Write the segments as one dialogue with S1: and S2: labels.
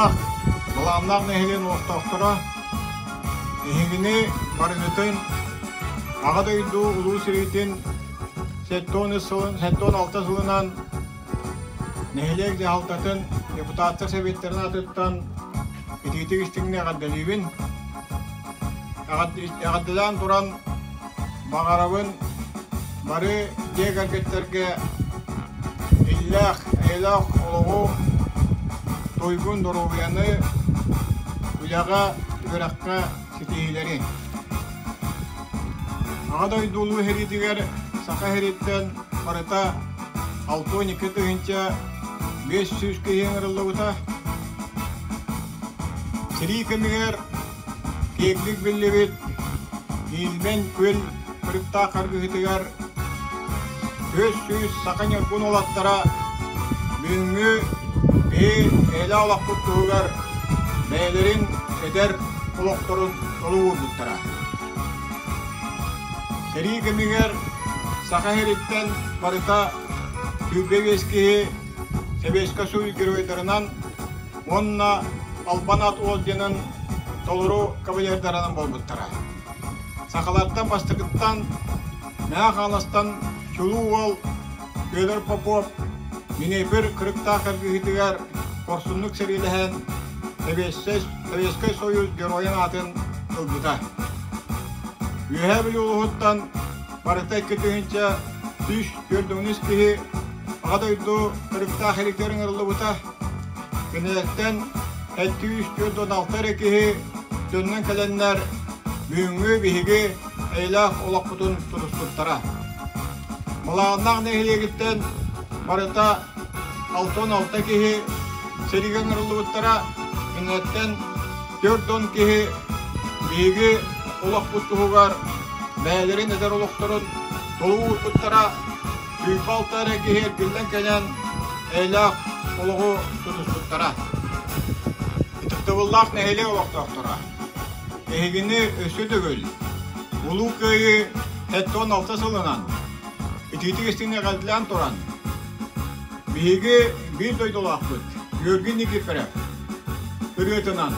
S1: Ытыктабыллаах, былааннаах нэһилиэн олохтоохторо, эһигини барыгытын Аҕа дойду Улуу сэриитин 76 сылынан нэһилиэк дьаһалтатын депутаттар сэбиэттэрин аатыттан итиитик истиҥник эҕэрдэлиибин. Эҕэрдэлээн туран баҕарабын бары дьиэ кэргэттэргэ иллээх, эйэлээх олоҕу, туйгун доруобуйаны, үлэҕэ, үөрэххэ ситиһиилэри. Аҕа дойду Улуу сэриитигэр Саха сириттэн барыта 62 500 киһи ыҥырыллыбыта. Сэрии кэмигэр Киэҥник биллибит Ильмень күөл кырыктаах харгыһытыгар 400 саха ньургун уолаттара бүгүҥҥү биһи эйэлээх олохпут туһугар бэйэлэрин эдэр олохторун толук уурбуттара. Сэрии кэмигэр Саха сириттэн барыта 25 киһи Сэбиэскэй Союз геройдарынан уонна Албан аат орденын толору кавалердарынан буолбуттара. Сахалартан бастакыттан Мэҥэ Хаҥаластан чулуу уол Федор Попов Днепр кырыктаах кыргыһыытыгар хорсуннук сэриилэһэн Сэбиэскэй Союз Геройун аатын ылбыта. Үөһээ Бүлүү улууһуттан барыта 2143 киһи Аҕа дойду кырыктаах иликтэр ыҥырыллыбыта. Кинилэртэн 746 эрэ киһи төннөн кэлэннэр бүгүҥҥү биһиги эйэлээх олохпутун тутуспуттара. Малааннаах нэһилиэгиттэн барыта 66 киһи сэриигэ ыҥырыллыбыттара, кинилэртэн 40 киһи биһиги олохпут туһугар бэйэлэрин эдэр олохторун толук уурбуттара, 26 эрэ киһи эргиллэн кэлэн эйэлээх олоҕу тутуспуттара. Ытыктабыллаах нэһилиэк олохтоохторо, эһигини өссө төгүл Улуу Кыайыы 76 сылынан итиитик истиҥник эҕэрдэлээн туран, биһиги биир дойдулаахпыт Георгий Никифоров ырыатынан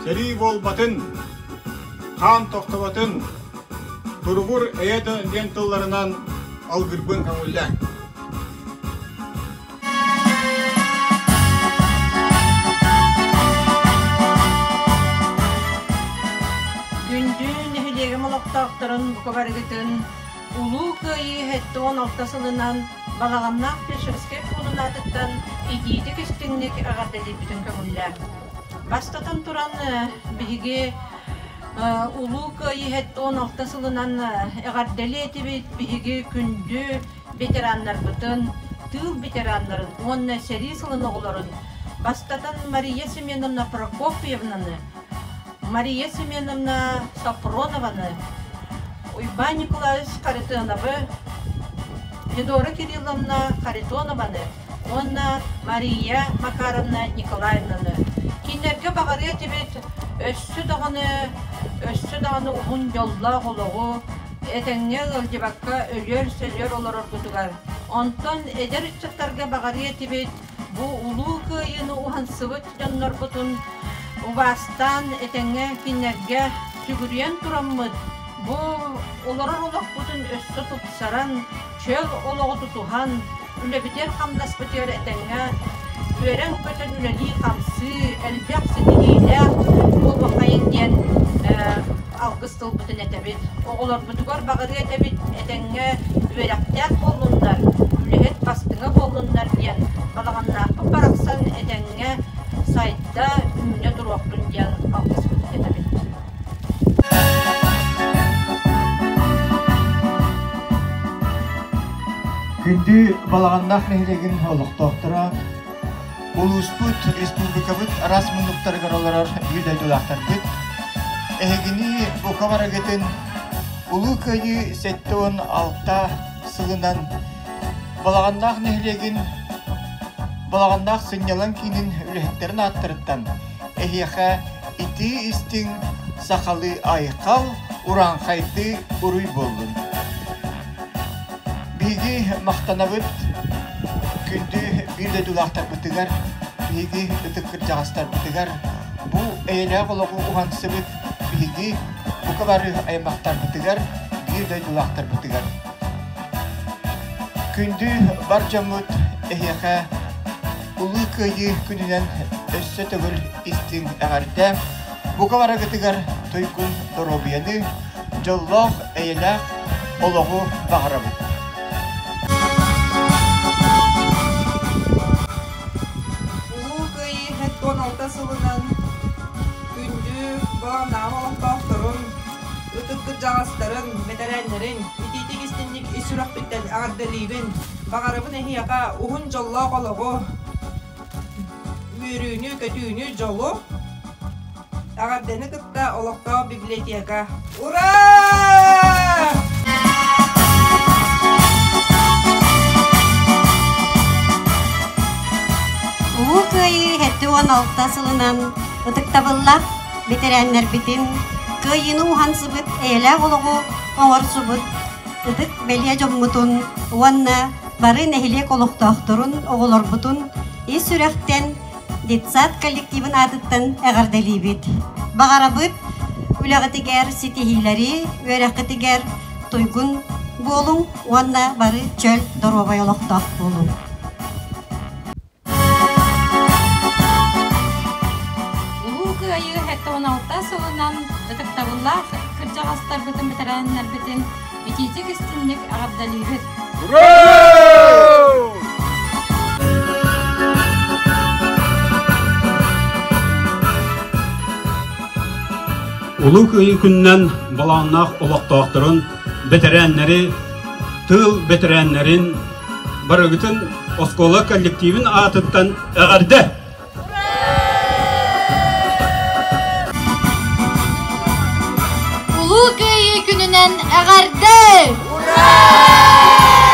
S1: сэрии буолбатын, хаан тохтоботун, туругур эйэ диэн тылларынан алгырбын көҥүллээҥ.
S2: Күндү нэһилиэгим олохтоохторун бука барыгытын Улуу Кыайыы 76 сылынан Балаҕаннаах фельдшерскэй пуунун аатыттан итиитик истиҥник эҕэрдэлиирбитин көҥүллээх. Бастатан туран, биһиги Улуу Кыайыы 76 сылынан эҕэрдэлиэ этибит биһиги күндү ветераннарбытын, тыыл ветераннарын уонна сэрии сылын оҕолорун бастатан Мария Семеновна Прокопьевнаны, Мария Семеновна Сафронованы, Уйбаан Николаевич Харитоновы, Федора Кирилловна Харитонованы уонна Мария Макаровна Николаевнаны. Кинилэргэ баҕарыа этибит өссө даҕаны, өссө даҕаны уһун дьоллоох олоҕу, этэҥҥэ ыалдьыбакка өлүөр-сөлүөр олороргутугар. Онтон эдэр ыччаттарга баҕарыа этибит бу Улуу Кыайыыны уһансыбыт дьоннорбутун убаастаан этэҥҥэ кинилэргэ сүгүрүйэн тураммыт бу олорор олохпутун өссө тупсаран, чөл олоҕу тутуһан, үлэбитигэр-хамнаспытыгар этэҥҥэ үөрэн-көтөн үлэлии-хамсыы, элбэх ситиһиилээх буолуоххайыҥ диэн алгыс тылбытын этэбит. Оҕолорбутугар баҕарыа этэбит, этэҥҥэ үөрэхтээх буоллуннар, үлэһит бастыҥа буоллуннар диэн балаҕаннаахпыт барахсан этэҥҥэ сайда, үүнэ туруохтун диэн алгыспытын этэбит.
S3: Күндү Балаҕаннаах нэһилиэгин олохтоохторо, улууспут, республикабыт араас муннуктарыгар олорор биир дойдулаахтарбыт, эһигини бука барыгытын Улуу Кыайыы 76 сылынан Балаҕаннаах нэһилиэгин Балаҕаннаах сынньалаҥ киинин үлэһиттэрин ааттарыттан эһиэхэ итии-истиҥ сахалыы айхал, урааҥхайдыы уруй буоллун! Биһиги махтанабыт күндү биир дойдулаахтарбытыгар, биһиги ытык кырдьаҕастарбытыгар, бу эйэлээх олоҕу уһансыбыт биһиги бука бары аймахтарбытыгар, биир дойдулаахтарбытыгар. Күндү бар дьоммут эһиэхэ Улуу Кыайыы күнүнэн өссө төгүл истиҥ эҕэрдэ! Бука барыгытыгар туйгун доруобуйаны, дьоллоох, эйэлээх олоҕу баҕарабыт!
S4: Улуу Кыайыы 76 сылынан күндү Балаҕаннаах олохтоохторун, ытык кырдьаҕастарын, бэтэрээннэрин итиитик-истиҥник ис сүрэхпиттэн эҕэрдэлиибин! Баҕарабын эһиэхэ уһун дьоллоох олоҕу, үөрүүнү, көтүүнү, дьолу! Эҕэрдэни кытта олохтоох библиотека. Ура!
S2: Улуу Кыайыы 76 сылынан ытыктабыллаах бэтэрээннэрбитин, кыайыыны уһансыбыт эйэлээх олоҕу оҥорсубут ытык бэлиэ дьоммутун уонна бары нэһилиэк олохтоохторун, оҕолорбутун ис сүрэхтэн детсад коллективын аатыттан эҕэрдэлиибит. Баҕарабыт үлэҕитигэр ситиһиилэри, үөрэххитигэр туйгун буолуҥ уонна бары чөл доруобай олохтоох буолуҥ.
S5: Улуу Кыайыы 76 сылынан ытыктабыллаах кырдьаҕастарбытын, бэтэрээннэрбитин итиитик истинник эҕэрдэлиибит!
S6: Улуу Кыайыы күнүнэн балааннаах олохтоохторун, бэтэрээннэри, тыыл бэтэрээннэрин барыгытын оскуола коллективин аатыттан эҕэрдэ!
S7: Улуу Кыайыы күнүнэн эҕэрдэ! Ура!